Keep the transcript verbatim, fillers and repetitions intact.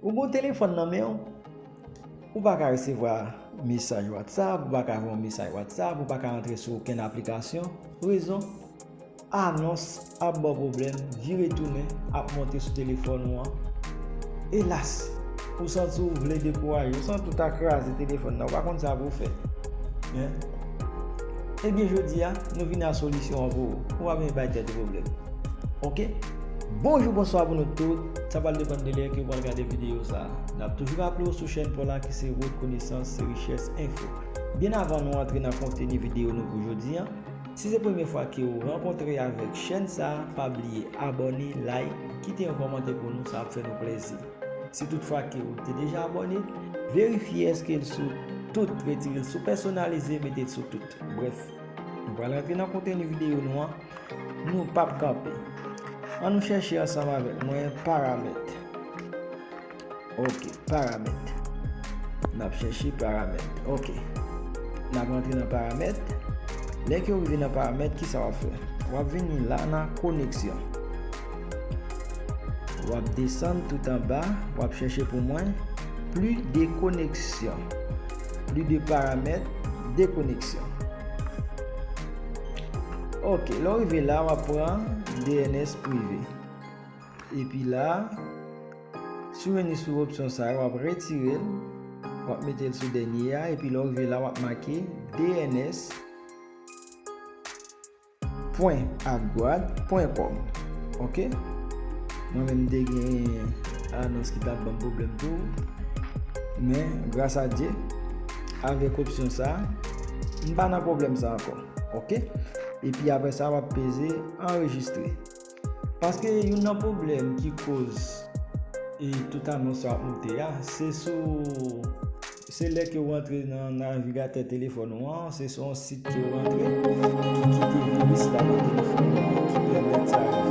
Ou gen yon telefòn nan men w, ou pa ka resevwa mesaj WhatsApp, ou pa ka voye yon mesaj WhatsApp, ou pa ka antre sou okenn aplikasyon. Rezon, anons ap ba w pwoblèm, vire tounen, ap monte sou telefòn ou an. Elas, ou santi w vle dekouraje, ou santi w ta kraze telefòn nan, ou pa konn sa pou w fè. Hein? Ebyen, jodi a, nou vin ak solisyon an pou ou. Ou pa bezwen bay tèt ou pwoblèm. Oke? Bonjou, bonswa pou nou tout. Sa pral depann de lè ke w pral gade videyo sa a. N ap toujou raple w sou chèn pa w la ki se Rekonesans se Richès Enfo. Byen avan nou antre nan konteni videyo nou pou jodi a, si se premye fwa ke w rankontre avèk chèn sa a, pa bliye abòne, like, kite yon kòmantè pou nou, sa ap fè nou plèzi. Si toutfwa ke ou te deja abòne, verifye èske l sou tout, retire l sou pèsonalize, mete l sou tout. Brèf, nou pral rantre nan konteni videyo nou an. Nou p ap kanpe. Ann nou chèche ansanm avèk mwen paramèt. Oke, paramèt. N ap chèche paramèt. Oke. N ap rantre nan paramèt. Lè ke w rive nan paramèt, kisa w ap fè? W ap vini la nan koneksyon. W ap desann tout anba, w ap chèche pou mwen plus de connexion. Plus de paramèt, dekoneksyon. Oke, lè w rive la, w ap pran D N S prive. Epi la, si w vini sou opsyon sa yo, w ap retire l, w ap mete l sou dènye a, epi lè w rive la, w ap make D N S pwen adguard pwen com. Oke? Mwen menm, m te gen anons ki t ap ban m pwoblèm tou. Men, gras a Dye, avèk opsyon sa a, m pa nan pwoblèm sa ankò. Oke? Epi apre sa, w ap peze anrejistre. Paske youn nan pwoblèm ki koz e tout anons yo ap moute a, se sou, se lè ke w antre nan navigatè telefòn ou an, se sou yon sit ke w antre, ki kite viris la nan telefòn ou an, ki pèmèt sa rive.